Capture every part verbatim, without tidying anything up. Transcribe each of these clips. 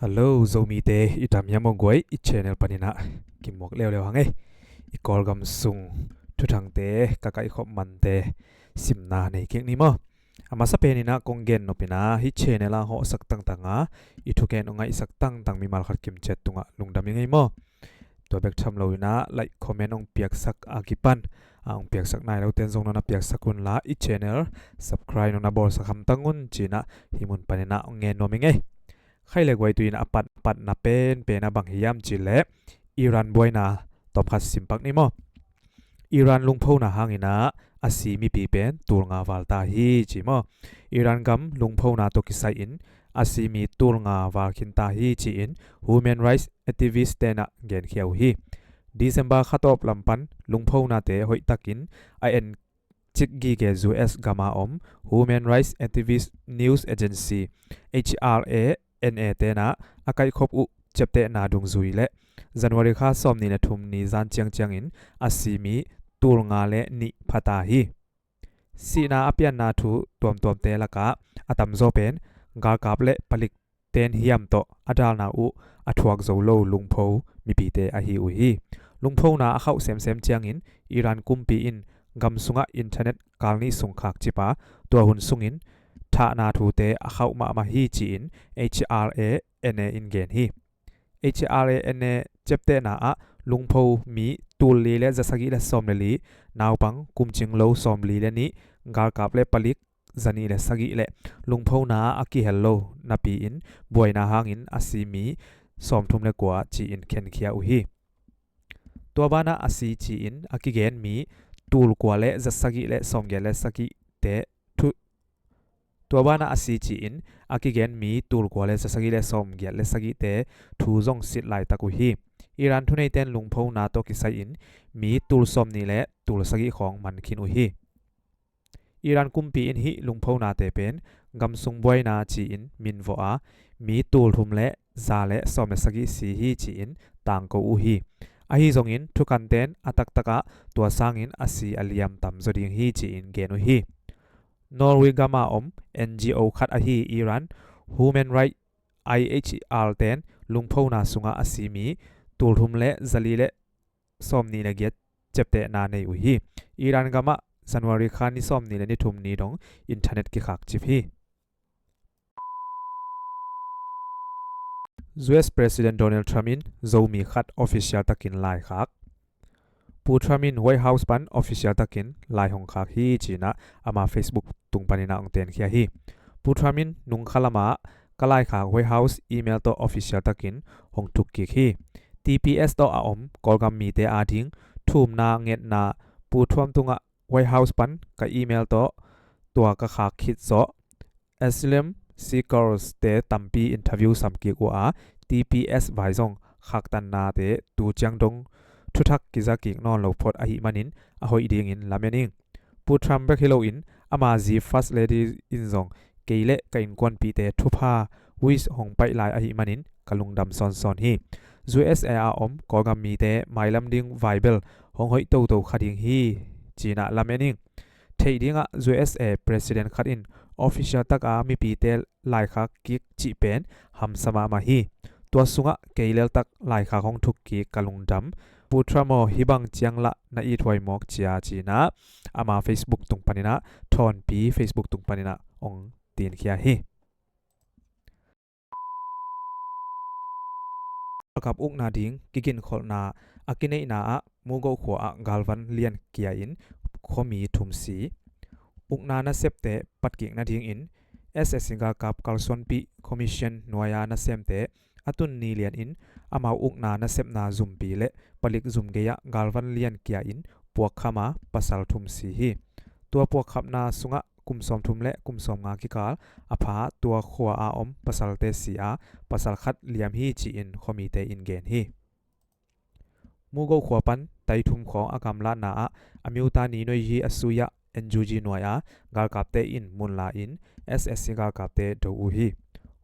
Hello, Zomite, i tam hiam aw guai? I channel paninah kimuak leuleu hang ei. I Kawlgam sung thuthangte, ka kaihkhop mante simna nei kik ni maw? A masa peninah kong gen nopinah hih channel ah hawhsak tangtanga i thugen hong ngaihsak tangtang mimal khat kimciat tungah lungdam ing ei maw? Tua bek tham loinah like, comment hong piaksak a kipan a hong piaksak nai loten zong nona piaksak unla, i channel subscribe nona bawlsak hamtang un cinah hih mun paninah hong ngen nuam ing ei. Khai le guai, tuinah a pat, patna penpen a bang hiam cileh Iran buaina tawmkhat simpak ni maw? Iran lungphona hanginah a si mipi pen tulnga valta hi ci maw? Iran gam lungphona tawh kisai-in a si mi tulnga valkhinta hi ci-in human rights activist tenah genkhia uh hi. December khatawp lampan lungphonate hoihtakin a en cik gige U S gama om Human Rights Activist News Agency, H R A N A tenah a kaihkhop uh ciaptehna dungzui le January kha sawmnih le thum ni zan ciangciangin a si mi tulnga le nih phata hi. Sihna a pianna thu tuamtuamte lakah a tamzaw pen galkap le palik ten hiam tawh a dalna uh a thuak zo lo lungpho mipite ahi uh hi. Lungphona a khauh semsem ciangin Iran kumpi in gam sungah internet kal nih sung khakcip a, tua hun sungin thahna thute a khauh mahmah hi ci-in H R A N A in gen hi. H R A N A ciaptehna ah lungpho mi tul li le za sagih le sawm le li, naupang kumcing lo sawmli le nih, galkap le palik zanih le sagih le lungphona a kihel lo napi-in buaina hangin a si mi sawmthum le kua ci-in khenkhia uh hi. Tua banah a si ci-in a kigen mi tul kua le za sagih le sawmgiat le sagihte thu, tua banah a si ci-in a kigen mi tul kua le za sagih le sawmgiat le sagihte thu zong sit laitak uh hi. Iran thuneiten lungphona tawh kisai-in mi tul sawmnih le tul sagih khawng man khin uh hi. Iran kumpi in hih lungphonate pen gamsung buaina ci-in minvawh a, mi tul thum le za le sawm le sagih si hi ci-in tangko uh hi. Ahi zongin thukanten a taktakah tua sangin a si a liam tamzaw ding hi ci-in gen uh hi. Norway gama om N G O khat ahi Iran Human Rights, I H R ten lungphona sungah a si mi tul thum le za li le sawmnih le giat ciaptehna nei uh hi. Iran gamah January kha ni sawmnih le ni thum ni dong internet kikhakcip hi. U S President Donald Trump in Zomi khat official takin laikhak. Pu Trump in White House pan official takin lai hong khak hi cinah ama Facebook tung paninah hong tenkhia hi. Pu Trump in nung khalamah ka laikhak White House email tawh official takin hong thukkik hi. T P S tawh a om Kawlgam mite ading thumna ngetna Pu Trump tungah White House pan ka email tawh tua ka khak khit zawh asylum seekers te tampi interview samkik uh a, T P S vai zong khaktannate tu ciang dong thuthak kizakik nawn lo phot ahih manin a hoih dingin lamen ing. Pu Trump bek hi loin ama zi First Lady in zong kei le ka innkuanpihte thupha wish hong paih lai ahih manin ka lungdam sawnsawn hi. U S A a om Kawlgam mite mailam ding vaibel hong hoih toto kha ding hi cinah lamen ing. Theih dingah U S A President khat in official taka mipite laikhak kik cih pen hamsa mahmah hi. Tua sungah kei leltak laikhak hong thukkik ka lungdam. Pu Trump aw, hih bang ciang lah na ithuai mawk cia cinah ama Facebook tung paninah, Thawnpi Facebook tung paninah hong tinkhia hi. Galkap ukna ding kiginkholhna a kineihna ah Mugoh khua ah galvan lian kia in khuami thum si. Ukna nasepte patkik nadingin S S C galkap kalsuanpih Commission nuai-a nasemte a tun ni lianin amau ukna nasepna zumpi le palik zum gei-ah galvan lian kia in puakkhama pasal thum si hi. Tua puakkhapna sungah kum sawmthum le kum sawmnga kikal a pha tua khua a om pasalte si a, pasal khat liam hi ci-in khuamite in gen hi. Mugoh khua pan tai thum khawng a gamlatna ah a miuta ni noi hi a sui-ah N U G nuai-a galkapte in munla in S S C galkapte do uh hi.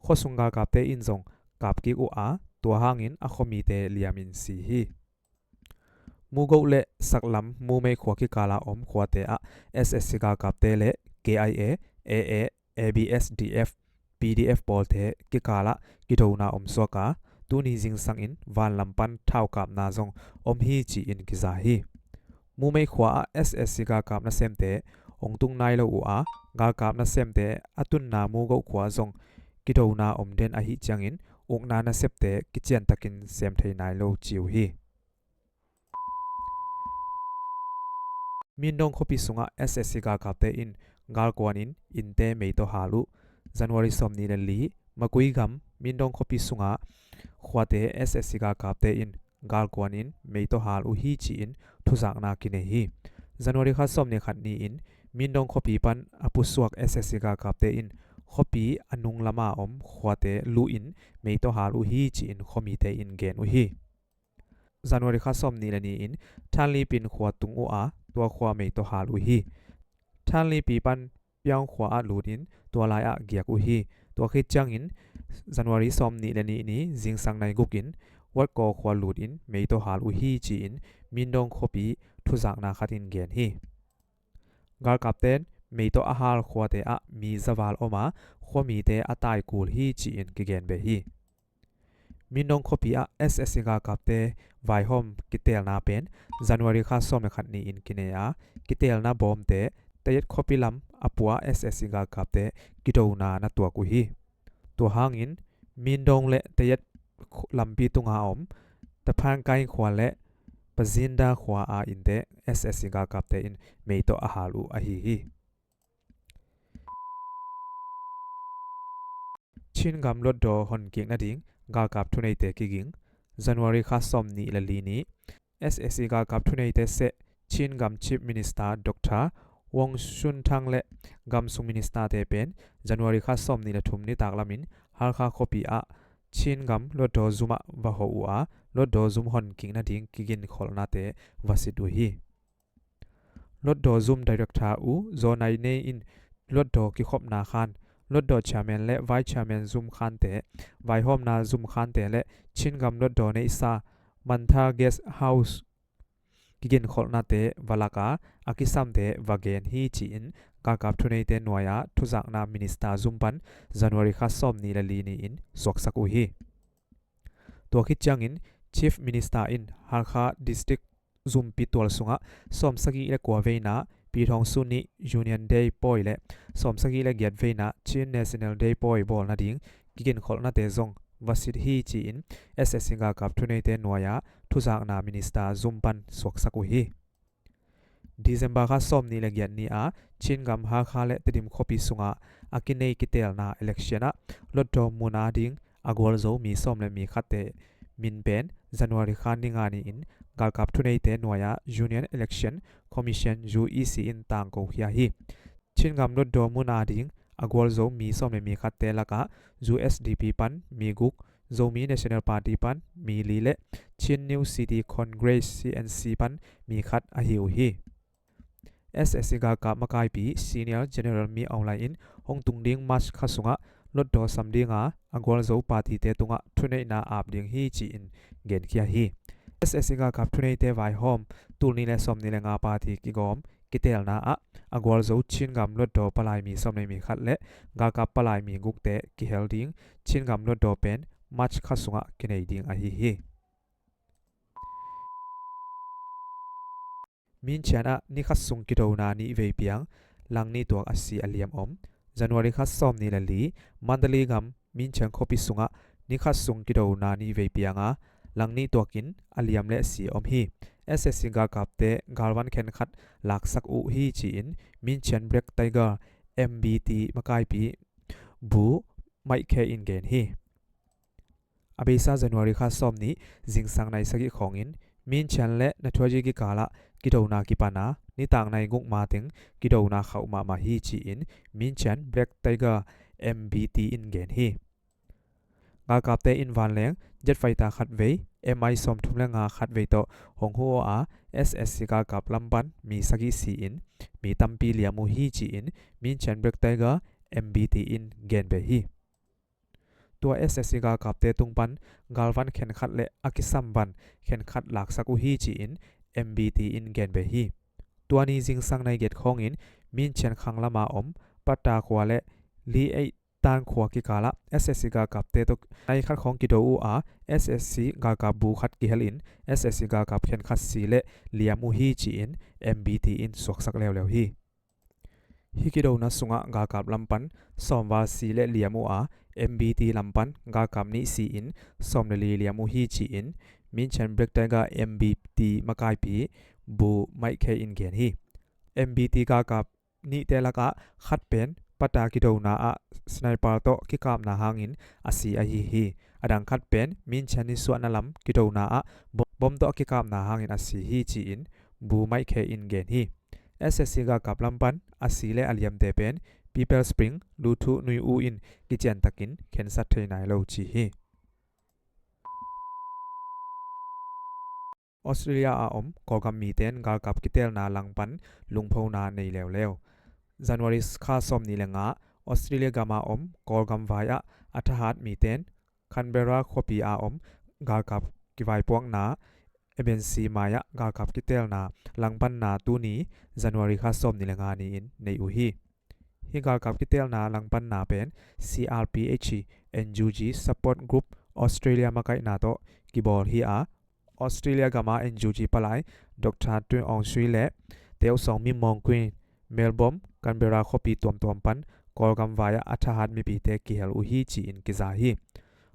Khuasung galkapte in zong kapkik uh a, tua hangin a khuamite liamin si hi. Mugoh le Saklam Mumei khua kikala om khuate ah S S C galkapte le K I A, A A, A B S D F P D F pawlte kikalah kidona om suak a, tuni zingsangin vanlam pan thaukapna zong om hi ci-in kiza hi. Mumeih khua ah S S C galkap nasemte hong tung nai lo uh a, galkap nasemte a tunna Mugoh khua zong kidona om den ahih ciangin ukna nasepte kiciantakin sem thei nai lo ci uh hi. Mindong khuapi sungah S S C galkapte in galkuanin innte meitawh hal uh. January sawmnih le li, Makui gam Mindong khuapi sungah khuate S S C galkapte in galkuanin meitawh hal uh hi ci-in thuzakna kinei hi. January kha sawmnih khat ni-in Mindong khuapi pan a pusuak S S C galkapte in khuapi a nung lama om khuate luhin meitawh hal uh hi ci-in khuamite in gen uh hi. January kha sawmnih le ni-in Thanlipin khua tung uh a, tua khua meitawh hal uh hi. Thanlipi pan Piang khua ah lutin tua lai-ah giak uh hi. Tua khit ciangin January sawmnih le nih ni zingsang nai gukin Watkaw khua lutin meitawh hal uh hi ci-in Mindong khuapi thuzakna khatin gen hi. Galkapten meitawh a hal khuate ah mi zaval om a, khuamite a tai kul hi ci-in kigen beh hi. Mindong khuapi ah S S C galkapte vaihawm kitelna pen January kha sawm le khat ni-in kinei a, kitelna bawmte Tayet khuapi lam a pua S S C galkapte kidona na tuak uh hi. Tua hangin Mindong le Tayet lampi tunga om Taphangkai khua le Pazinda khua a innte S S C galkapte in meitawh a hal uh ahi hi. Chin gam Hlutdaw honkik nading galkap thuneite kiging. January kha sawmnih le li ni S S C galkap thuneite seh Chin gam Chief Minister Doctor Wong Shun Thang le gamsung ministerte pen January kha sawmnih le thum nitak lamin Halkha khuapi ah Chin gam Hlutdaw zum ah va hawh uh a, Hlutdaw zum honkik nading kiginkholhnate va sit uh hi. Hlutdaw zum director U Zaw Nai Nei in Hlutdaw kikhopna khan, Hlutdaw chairman le vice chairman zum khante, vaihawmna zum khante le Chin gam Hlutdaw neihsa Mantha Guest House kiginkholhnate va lak a, a kisamte va gen hi ci-in galkap thuneite nuai-a thuzakna minister zum pan January kha sawmnih le li ni-in suaksak uh hi. Tua khit ciangin Chief Minister in Halkha District zumpi tual sungah sawmsagih le kua veina Pyi Thong Su Ni Union Day pawi le sawmsagih le giat veina Chin National Day pawi bawl nading kiginkholhnate zong va sit hi ci-in S S C galkap thuneite nuai-a thuzakna minister zum pan suaksak uh hi. December kha sawmnih le giat ni-a Chin gam Halkha le Tedim khuapi sungah a kinei kitelna election ah Hlutdaw mun ading a gualzo mi sawm le mi khatte min pen January kha ni nga ni-in galkap thuneite nuai-a Union Election Commission U E C in tangko khia hi. Chin gam Hlutdaw mun ading a gualzo mi sawm le mi khatte lakah U S D P pan mi guk, Zomi National Party pan mi li le Chin New City Congress C N C pan mi khat ahi uh hi. S S C galkap makaipi Senior General Min Aung Hlaing in hong tung ding March kha sungah Hlutdaw sam dinga a gualzo partyte tungah thuneihna ap ding hi ci-in genkhia hi. S S C galkap thuneite vaihawm tul nih le sawmnih le nga party kigawm kitelna ah a gualzo Chin gam Hlutdaw palai mi sawm le mi khat le galkap palai mi gukte kihel ding Chin gam Hlutdaw pen March kha sungah kinei ding ahi hi. Minchian ah ni khat sung kidona nih vei piang, Langnih tuak a si a liam om. January kha sawmnih le li, Mandalay gam Minchian khuapi sungah ni khat sung kidona nih vei pianga Langnih tuakin a liam le a si om hi. S S C galkapte galvan khen khat laksak uh hi ci-in Minchian Black Tiger M B T makaipi Bu Maih Khe in gen hi. A beisa January kha sawmnih zingsang nai sagih khawngin Minchian le Nathuayi kikalah kidona kipana nitak nai guk mateng kidona khauh mahmah hi ci-in Minchian Black Tiger M B T in gen hi. Galkapte in vanleng jet fighter khat vei, M I sawmthum le nga khat vei tawh hong huh a, S S C galkap lam pan mi sagih si-in mi tampi liam uh hi ci-in Minchian Black Tiger M B T in gen beh hi. Tua S S C galkapte tung pan galvan khen khat le a kisam van khen khat laksak uh hi ci-in M B T in gen beh hi. Tua ni zingsang nai giat khawngin Minchian khang lama om Pata khua le Li Ei Tan khua kikalah S S C galkapte tawh nai khat khawng kido uh a, S S C galkap bu khat kihel in S S C galkap khenkhat si le liam uh hi ci-in M B T in suaksak leuleu hi. Hih kidona sungah galkap lam pan sawm val si le liam uh a, M B T lam pan galkap nih si in sawm le li liam uh hi ci-in Minchen Black Tiger M B T makaipi Bu Maih Khe in gen hi. M B T galkap nihte lakah khat pen pata kidona ah sniper tawh kikapna hangin a si ahi hi. A dang khat pen Minchen nisuahna lam kidona ah bom, bom tawh kikapna hangin a si hi ci-in Bu Maih Khe in gen hi. S S C galkap lam pan a si le a liamte pen People Spring, Lu Thu Nui U in kiciantakin khensat thei nai lo ci hi. Australia a om Kawlgam mite in galkap kitelna langpan lungphona nei leuleu. January kha sawmnih le nga, Australia gam a om Kawlgam vai ah a thahat mite in Canberra khuapi a om galkap kivaipuakna M N C mai-ah galkap kitelna langpanna tuni January kha sawmnih le nga ni-in nei uh hi. Hih galkap kitelna langpanna pen C R P H N U G Support Group Australia makaihna tawh kibawl hi a, Australia gam a N U G palai Doctor Tun Aung Sui le Teu Song Min Maung Kuin Melbourne, Canberra khuapi tuamtuam pan Kawlgam vai-ah a thahat mipite kihel uh hi ci-in kiza hi.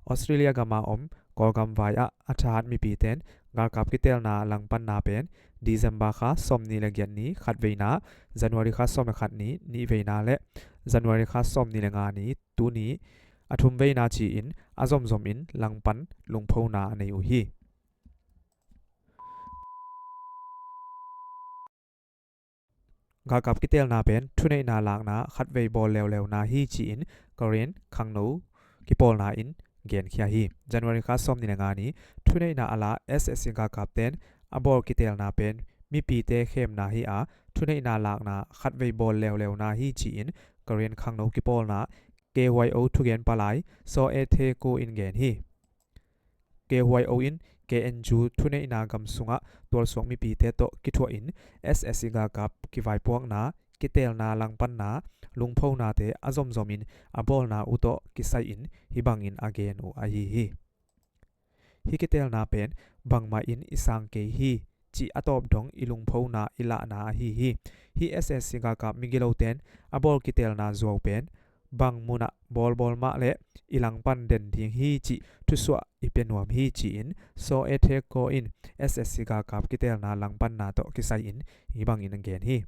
Australia gam a om Kawlgam vai-ah a thahat mipite in galkap kitelna langpanna pen December kha sawmnih le giat ni khatveina, January kha sawm le khat ni nihveina le January kha sawmnih le nga ni tuni a thumveina ci-in a zomzom in langpan lungphona a nei uh hi. Galkap kitelna pen thuneihna lakna khatvei bawl leuleuna hi ci-in Karen khangno kipawlna in genkhia hi. January kha sawmnih le nga ni thuneihna a la S S C galkapte in a bawl kitelna pen mipite khemna hi a, thuneihna lakna khatvei bawl leuleuna hi ci-in Karen khangno kipawlna K Y O thugen palai Saw E The Ko in gen hi. K Y O in K N U thuneihna gam sungah tualsuak mipite tawh kithuah in S S C galkap kivaipuakna, kitelna langpanna, lungphonate a zomzom in a bawlna uh tawh kisai in hih bangin a gen uh ahi hi. Hih kitelna pen bangmah in i sang kei hi cih a tawp dong i lungphona i lahna ahi hi. Hih S S C galkap migilote in a bawl kitelna zuau pen bang munah bawlbawl mah le i langpan den ding hi cih thusuah i pia nuam hi ci-in Saw E The Ko in S S C galkap kitelna langpanna tawh kisai in hih bangin a gen hi.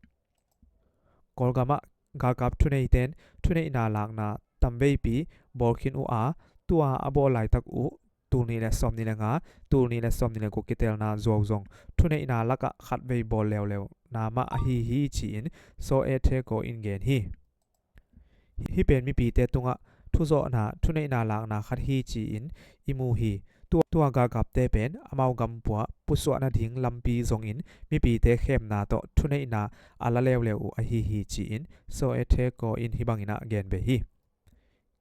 Kawlgamah galkap thuneite in thuneihna lakna tamveipi bawl khin uh a, tua a bawl laitak uh tulnih le sawmnih le nga, tulnih le sawmnih le guk kitelna zuau zong thuneihna lakah khatvei bawl leuleuna mah ahi hi ci-in Saw E The Ko in gen hi. Hih pen mipite tungah thuzawhna thuneihna lakna khat hi ci-in i mu hi. Tua, tua galkapte pen amau gampua pusuah nading lampi zongin mipite khemna tawh thuneihna a la leuleu uh ahi hi ci-in Saw E The Ko in hih bangin a gen ve hi.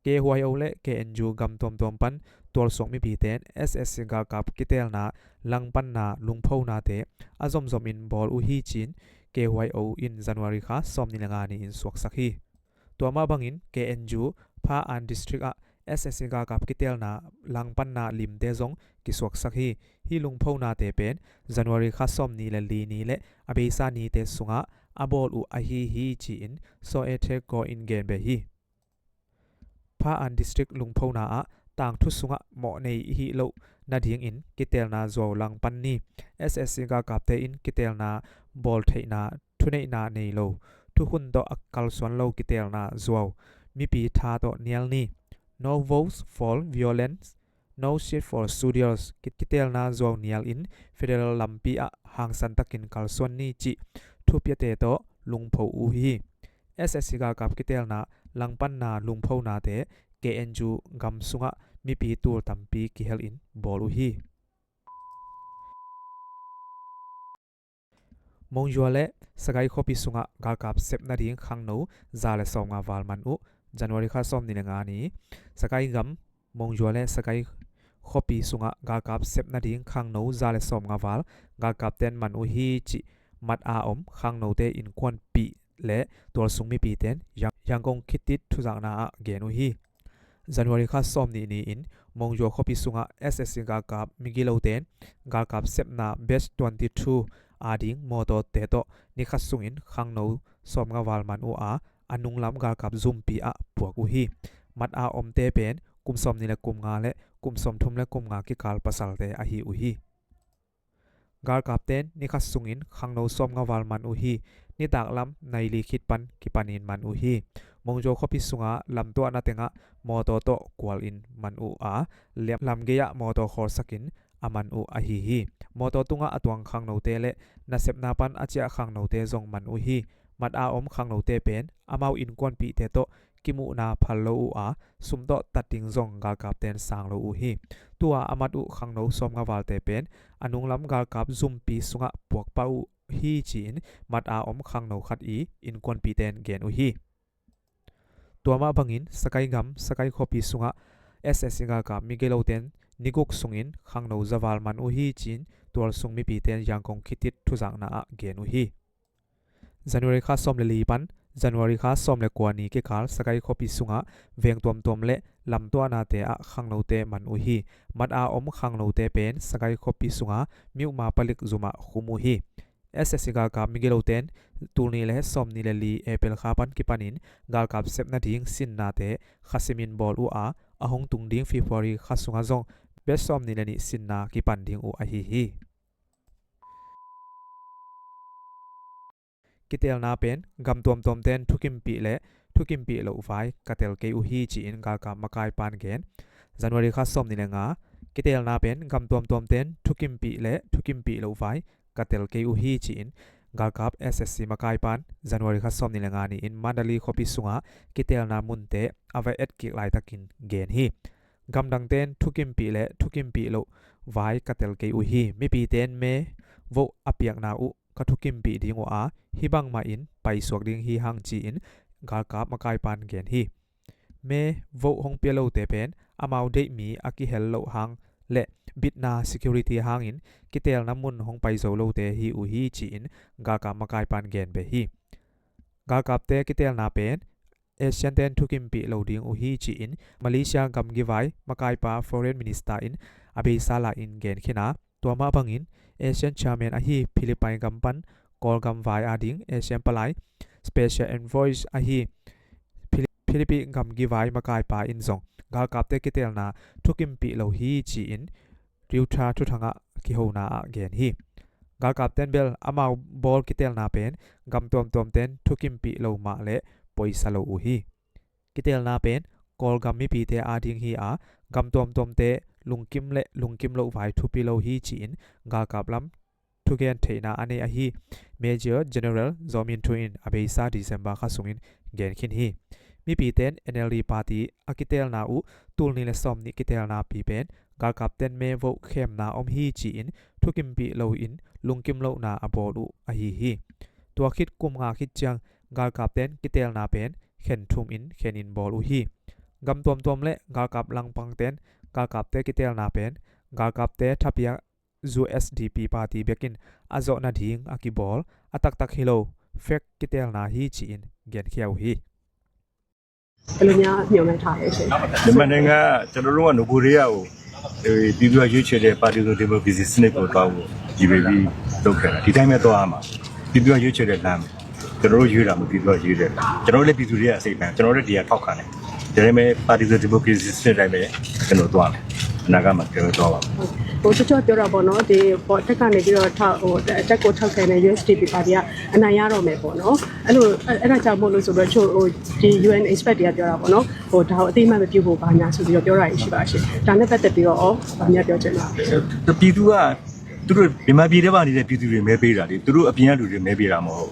K Y O le K N U gam tuamtuam pan tualsuak mipite in S S C galkap kitelna langpanna lungphonate a zomzom in bawl uh hi ci-in K Y O in January kha sawmnih le nga ni-in suaksak hi. Tua mah bangin K N U Phah An District ah S S C galkap kitelna langpanna limte zong kisuaksak hi. Hih lungphonate pen January kha sawmnih le li ni le a beisa nite sungah a bawl uh ahi hi ci-in Saw E The Ko in gen ve hi. Phah An District lungphona ah tangthu sungah mawhnei i hih loh nadingin kitelna zuau langpan ni. S S C galkapte in kitelna bawl theihna thuneihna nei lo, thukhun tawh a kalsuan lo kitelna zuau mipi tha tawh nial ni. No votes for violence, no seat for soldiers. Ki-, kitelna zuau nial in federal lampi ah hangsan takin kalsuan ni cih thupiate tawh lungpho uh hi. S S C galkap kitelna langpanna lungphonate K N U gam sungah mipi tul tampi kihel in bawl uh hi. Monywa le Sagaing khuapi sungah galkap sep nading khangno za le sawmnga val man uh. January kha sawmnih le nga ni Sagaing gam Monywa le Sagaing khuapi sungah galkap sep nading khangno za le sawmnga val galkapte in man uh hi cih mat a om khangnote innkuanpih le tualsung mipite in Yang-, Yangon Khit Thit thuzakna ah gen uh hi. January kha sawm nih ni-in Mongjaw khuapi sungah S S C galkap migilote in galkap sepna batch twenty-two ading mawtawte tawh ni khat sungin khangno sawmnga val man uh a, a nunglam galkap zumpi ah puak uh hi. Mat a omte pen kum sawm nih le kum nga le kum sawm thum le kum nga kikal pasalte ahi uh hi. Galkapte in ni khat sungin khangno sawmnga val man uh hi. Nitak lam nai li khit pan kipanin man uh hi. Mongjaw khuapi sunga lamtuahna tengah mawtaw tawh kualin man uh a, lam, lamgei ah mawtaw khawlsakin a man uh ahi hi. Mawtaw tungah a tuang khangnote le nasepna pan a ciah khangnote zong man uh hi. Mat a om khangnote pen amau innkuanpihte tawh kimuhna phal lo uh a, sum tawh tat ding zong galkapte in sang lo uh hi. Tua a mat uh khangno sawmnga valte pen a nunglam galkap zumpi sungah puak pah uh hi, ci-in mat a om khangno khat i innkuanpihte in gen uh hi. Tua mah bangin Sagaing gam Sagaing khuapi sungah S S C galkap migilote in ni guk sungin khangno za val man uh hi, ci-in tualsung mipite in Yangon khitit thuzakna ah gen uh hi. January kha sawm le li pan January kha sawm le kua ni kikal Sagaing khuapi sungah veng tuamtuam le lamtuahnate ah khangnote man uh hi. Mat a om khangnote pen Sagaing khuapi sunga miukma palik zumah khum uh hi. S S C galkap migilote in tul nih le sawm nih le li April kha pan kipanin galkap sep nading sinnate khasimin bawl uh a, a hong tung ding February kha sungah zong batch sawm nih le nih sinna kipan ding uh ahi hi. Kiteelna pen gam tuamtuamte in thukimpih le thukimpih loh vai ka tel kei uh hi, ci-in galkap makaipa in gen. January kha sawm nih le nga, kiteelna pen gam tuamtuamte in thukimpih le thukimpih loh vai ka tel kei uh hi, ci-in galkap S S C makaipa in January kha sawm nih le nga ni-in Mandalay khuapi sungah kiteelna munte a va etkik laitakin gen hi. Gamdangte in thukimpih le thukimpih loh vai ka tel kei uh hi. Mipite in me vote a piakna uh ka thukimpih ding uh a, hih bangmah in paisuak ding hi hang, ci-in galkap makaipa in gen hi. Me vote hong pia lote pen amau deih mi a kihel loh hang le bitna security hangin kiteelna mun hong pai zo lote hi uh hi, ci-in galkap makaipa in gen beh hi. Galkapte kiteelna pen Asian-te in thukimpih lo ding uh hi, ci-in Malaysia gamgi vai makaipa Foreign Minister in a beisa la-in gen khin a, tua mah bangin Asian Chairman ahi Philippine gam pan Kawlgam vai ading Asian palai Special Envoy ahi Philip-, Philippine gamgi vai makaipa in zong galkapte kiteelna thukimpih lo hi, ci-in Reuters thuthangah kihona ah gen hi. Galkapten bel amau bawl kiteelna pen gam tuamtuamten thukimpih lo mah le poisa lo uh hi. Kiteelna pen Kawlgam mipite ading hi a, gam tuamtuamte lungkim le lungkim loh vai thupi lo hi, ci-in galkap lam thugen theihna a nei ahi Major General Zaw Min Thu in a beisa December kha sungin gen khin hi. Mipite in N L D party a kiteelna uh tul nih le sawm nih kiteelna pi pen galkapten me vote khemna om hi, ci-in thukimpih loin lungkim lohna a bawl uh ahi hi. Tua khit kum nga khit ciang galkapten kiteelna pen khen thum in khen in bawl uh hi. Gam tuamtuam le galkap langpangten galkapte kiteelna pen galkapte thapiak U S D P party bekin a zawh nading a kibawl a taktak hi lo fake kiteelna hi, ci-in genkhia uh hi. ဘယ်လိုများမျှော်မှန်းထားလဲရှင်။ မြန်မာနိုင်ငံက ကျွန်တော်တို့က နဂိုတည်းကကို အဲ ပြည်သူကရွေးချယ်တဲ့ ပါတီစုံဒီမိုကရေစီစနစ်ကို သွားဖို့ ရည်ရွယ်ပြီး လုပ်ခဲ့တာ။ ဒီတိုင်းပဲသွားရမှာ။ ပြည်သူကရွေးချယ်တဲ့လမ်းပဲ။ ကျွန်တော်တို့ရွေးတာမဟုတ် ပြည်သူကရွေးတဲ့လမ်း။ ကျွန်တော်တို့လည်း ပြည်သူတွေရဲ့ အစိတ်အပိုင်း၊ ကျွန်တော်တို့လည်း ဒီဟာထောက်ခံတယ်။ ဒါပေမဲ့ ပါတီစုံဒီမိုကရေစီစနစ်အတိုင်းပဲ ကျွန်တော်သွားမယ်။ အနာဂတ်မှာ ကျွန်တော်သွားပါမယ်။ ဟုတ်။ ဟို တချို့ပြောတာပေါ့နော်၊ ဒီပေါ်တက်ကနေပြီးတော့ ထောက်၊ ဟို အတက်ကိုထောက်ခံတဲ့ U S D P ပါတီက အနိုင်ရတော့မယ်ပေါ့နော်။ အဲ့လို၊ အဲ့၊ အဲ့ဒါကြောင့်မို့လို့ဆိုပြီးတော့ တချို့၊ ဟို၊ ဒီ U N expert တွေက ပြောတာပေါ့နော်။ ဟို၊ ဒါကိုအသိအမှတ်မပြုဖို့ ဘာညာဆိုပြီးတော့ ပြောတာရှိပါရှင်။ ဒါနဲ့ပတ်သက်ပြီးတော့ရော ဘာများပြောချင်ပါလဲ။ ပြည်သူက သူတို့ မြန်မာပြည်ထဲမှာနေတဲ့ ပြည်သူတွေ မဲပေးတာလေ။ သူတို့အပြင်ကလူတွေ မဲပေးတာမဟုတ်ဘူး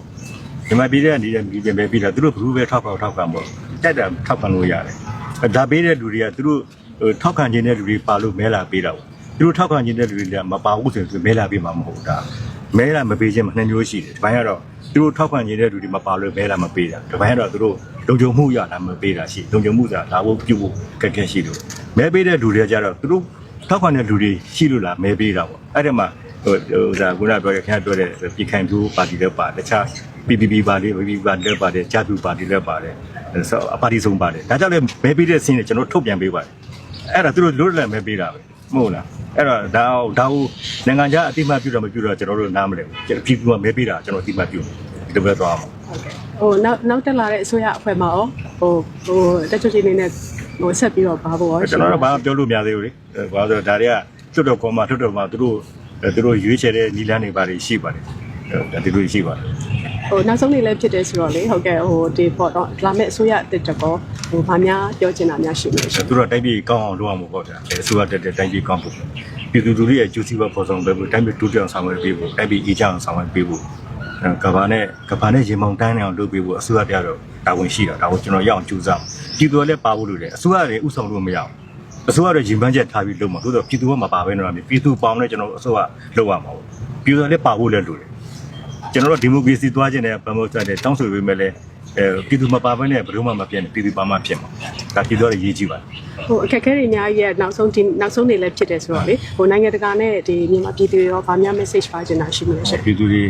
။ မြန်မာပြည်ထဲကနေတဲ့ ပြည်သူတွေ မဲပေးတာ။ သူတို့ ဘယ်သူပဲ ထောက်ခံ ထောက်ခံပေါ့။ ကြိုက်တာ ထောက်ခံလို့ရတယ်။ ဒါပေးတဲ့လူတွေက သူတို့ ဟို၊ ထောက်ခံချင်တဲ့လူတွေပါလို့ မဲလာပေးတာပေါ့။ သူတို့ထောက်ခံချင်တဲ့လူတွေက မပါဘူးဆိုရင် သူမဲလာပေးမှာမဟုတ်ဘူး။ ဒါ မဲလာမပေးခြင်းမှာ နှစ်မျိုးရှိတယ်။ တစ်ပိုင်းကတော့ သူတို့ထောက်ခံချင်တဲ့လူတွေမပါလို့ မဲလာမပေးတာ။ တစ်ပိုင်းကတော့ သူတို့လုံခြုံမှုအရ လာမပေးတာရှိတယ်။ လုံခြုံမှုဆိုတာ လာဖို့ပြုဖို့ အခက်အခဲရှိလို့။ မဲပေးတဲ့လူတွေကကျတော့ သူတို့ထောက်ခံတဲ့လူတွေရှိလို့ လာမဲပေးတာပေါ့။ အဲ့ဒီမှာ ဟိုဥစ္စာခုနပြောတဲ့ခင်ဗျားပြောတဲ့ပြည်ခိုင်ဖြိုးပါတီလည်းပါတယ်တခြား PPP ပါတီ PPP ပါတီလည်းပါတယ်ကျားဖြူပါတီလည်းပါတယ်ဆိုအပါတီစုံပါတယ်ဒါကြောင့်လည်းမဲပေးတဲ့စင်းနဲ့ကျွန်တော်ထုတ်ပြန်ပေးပါတယ်အဲ့ဒါသူတို့လွတ်လပ်မဲပေးတာပဲမဟုတ်လားအဲ့တော့ဒါဒါကိုနိုင်ငံခြားအသိမှတ်ပြုတော့မပြုတော့ကျွန်တော်တို့နားမလည်ဘူးပြည်သူကမဲပေးတာကျွန်တော်အသိမှတ်ပြုတယ်ဒီလိုပဲသွားမှာ ဟိုနောက်နောက်တက်လာတဲ့အစိုးရအဖွဲ့မှာရောဟိုဟိုတက်ချုပ်ကြီးအနေနဲ့ဟိုဆက်ပြီးတော့ပါဖို့ရော ကျွန်တော်တို့ဘာမှပြောလို့မရသေးဘူးလေအဲဘာလို့လဲဆိုတော့ဒါတွေကလွှတ်တော်ခေါ်မှလွှတ်တော်မှာသူတို့အဲသူတို့ရွေးချယ်တဲ့နည်းလမ်းတွေဘာတွေရှိပါတယ်အဲဒါသူတို့ရှိပါတယ်ဟိုနောက်ဆုံးနေ့လည်းဖြစ်တယ်ဆိုတော့လေဟုတ်ကဲ့ဟိုဒီပေါ်တော့လာမယ့်အစိုးရအသစ်တကောဟိုဘာများပြောချင်တာများရှိမလဲရှင်သူတို့တိုင်းပြည်ကောင်းအောင် လုပ်ရမှာပေါ့ဗျာအဲအစိုးရတက်တဲ့တိုင်းပြည်ကောင်းဖို့ပြည်သူလူထုရဲ့အကျိုးစီးပွားဖော်ဆောင်ပေးဖို့တိုင်းပြည်တိုးတက်အောင်ဆောင်ရွက်ပေးဖို့တိုင်းပြည်အေးချမ်းအောင်ဆောင်ရွက်ပေးဖို့အဲကမ္ဘာနဲ့ကမ္ဘာနဲ့ရေမောင်တန်းနဲ့အောင်လုပ်ပေးဖို့အစိုးရတရားတော့တာဝန်ရှိတာဒါကိုကျွန်တော်ရအောင်ကြိုးစားမှာပြည်သူကလည်းပါဖို့လိုတယ်အစိုးရကလည်းဥဆောင်လို့မရအောင်အစိုးရတော့ရည်မှန်းချက်ထားပြီးလုပ်မှာသို့တော့ပြည်သူကမပါဘဲနဲ့တော့ပြည်သူပေါင်းနဲ့ကျွန်တော်အစိုးရလုပ်ရမှာပေါ့ပြည်သူကလည်းပါဖို့လည်းလိုတယ်ကျွန်တော်တို့ဒီမိုကရေစီသွားခြင်းနဲ့ဗမာစတဲ့တောင်းဆိုပေမဲ့လည်းအဲပြည်သူမပါဘဲနဲ့ဘယ်လိုမှမဖြစ်နဲ့ပြည်သူပါမှဖြစ်မှာဒါပြည်သူကလည်းရေးကြည့်ပါဟိုအခက်အခဲတွေအများကြီးရဲ့နောက်ဆုံးဒီနောက်ဆုံးနေလည်းဖြစ်တယ်ဆိုတော့လေဟိုနိုင်ငံတကာနဲ့ဒီမြန်မာပြည်သူတွေရောဗာများ message ပါချင်တာရှိမလဲရှင်ပြည်သူတွေ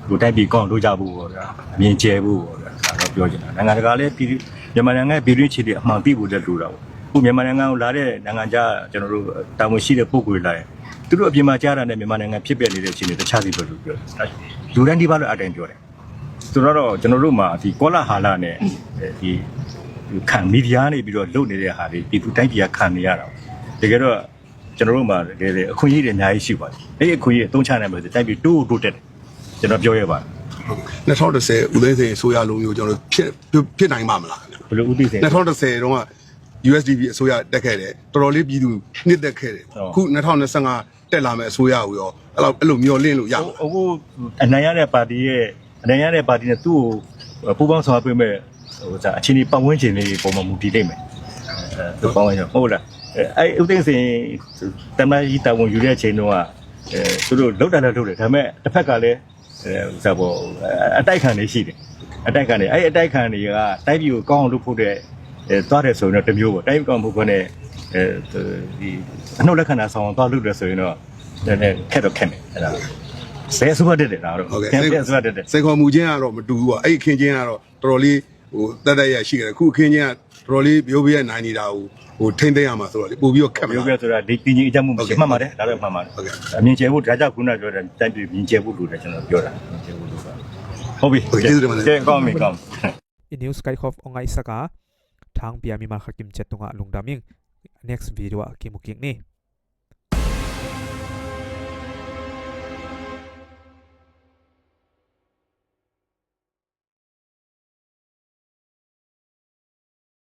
ဟိုတိုက်ပြီးကောင်းလုပ်ကြဖို့ပေါ့ဗျာမြင်ကျဲဖို့ပေါ့ဗျာဒါတော့ပြောချင်တာနိုင်ငံတကာလည်းပြည်သူမြန်မာနိုင်ငံပြည်တွင်းခြေတွေအမှန်သိဖို့လည်းလိုတာပေါ့အခုမြန်မာနိုင်ငံကိုလာတဲ့နိုင်ငံခြားကျွန်တော်တို့တာဝန်ရှိတဲ့ပုဂ္ဂိုလ်တွေလာရင်သူတို့အပြင်မှာကြားတာနဲ့မြန်မာနိုင်ငံဖြစ်ပျက်နေတဲ့အခြေအနေတခြားစီပဲလို့ပြောတယ်လူတိုင်းဒီပါလို့အတိုင်းပြောတယ်ဆိုတော့ကျွန်တော်တို့မှာဒီကောလာဟလနဲ့ဒီခံမီဒီယာနေပြီးတော့လုပ်နေတဲ့ဟာတွေပြည်သူတိုင်းပြည်ကခံနေရတာတကယ်တော့ကျွန်တော်တို့မှာတကယ်အခွင့်အရေးတွေအများကြီးရှိပါတယ်အဲ့ဒီအခွင့်အရေးအသုံးချနိုင်မယ်ဆိုတိုင်းပြည်တိုးတိုးတက်တယ်ကျွန်တော်ပြောရပါတယ်နှစ်ထောင်တစ်ဆယ်ဦးသိန်းစိန်အစိုးရလိုမျိုးကျွန်တော်ဖြစ်ဖြစ်နိုင်မှာမလားဘယ်လိုဦးသိန်းစိန်နှစ်ထောင်တစ်ဆယ်တုန်းက USDP အစိုးရတက်ခဲ့တယ်တော်တော်လေးပြည်သူနှစ်သက်ခဲ့တယ်အခုနှစ်ထောင်နှစ်ဆယ့်ငါးတက်လာမဲ့အစိုးရကိုရောအဲ့လိုအဲ့လိုမျှော်လင့်လို့ရမှာအခုအနိုင်ရတဲ့ပါတီရဲ့အနိုင်ရတဲ့ပါတီနဲ့သူ့ကိုပူးပေါင်းဆောင်ရွက်ပေးမဲ့ဟိုဒါအချင်းဒီပတ်ဝန်းကျင်လေးပုံမှန်မူတည်နေမယ်အဲသူပတ်ဝန်းကျင်ဟုတ်လားအဲအဲ့ဦးသိန်းစိန်တမန်ကြီးတာဝန်ယူတဲ့အချိန်တုန်းကအဲသူတို့လောက်တာလည်းလုပ်တယ်ဒါပေမဲ့တစ်ဖက်ကလည်းအဲဥစားပေါ်အတိုက်ခံနေရှိတယ်အတိုက်ခံနေအဲ့အတိုက်ခံတွေကတိုက်ပြီးကိုကောင်းအောင်လုပ်ဖို့တဲ့အဲသွားတယ်ဆိုရင်တော့တစ်မျိုးပေါ့တိုက်ပြီးကောင်းဖို့ကနဲ့အဲဒီအနှုတ်လက္ခဏာဆောင်အောင်သွားလုပ်တယ်ဆိုရင်တော့လည်းခက်တော့ခက်မယ်အဲ့ဒါဘယ်အစိုးရတက်တယ်ဒါတော့ ဟုတ်ကဲ့ ပြန်ပြန်အစိုးရတက်တယ်စိန်ခေါ်မှုချင်းကတော့မတူဘူးပေါ့အဲ့ဒီအခင်းချင်းကတော့တော်တော်လေးဟိုတတ်တတ်ရရှိခဲ့တယ်အခုအခင်းချင်းကတော်တော်လေးရုပ်ရည်ရနိုင်နေတာကိုဟိုထိမ့်သိမ်းရမှာဆိုတော့လေပို့ပြီးတော့ခက်မရုပ်ရည်ဆိုတာဒီတည်ငြိမ်အေးချမ်းမှုမရှိမှန်ပါတယ်ဒါတော့မှန်ပါတယ်ဟုတ်ကဲ့အမြင်ကျယ်ဖို့ဒါကြောင့်ခုနကပြောတဲ့တိုင်းပြည်မြင်ကျယ်ဖို့လိုတယ်ကျွန်တော်ပြောတာမြင်ကျယ်ဖို့လိုတာဟုတ်ပြီဟုတ်ကဲ့ကျေးဇူးတင်ပါတယ်ကဲကောင်းပြီကောင်းပြီ I news kai khop ong ai saka thang pia mi mal khakim chet tunga lungdam ing next video a kimu kik ni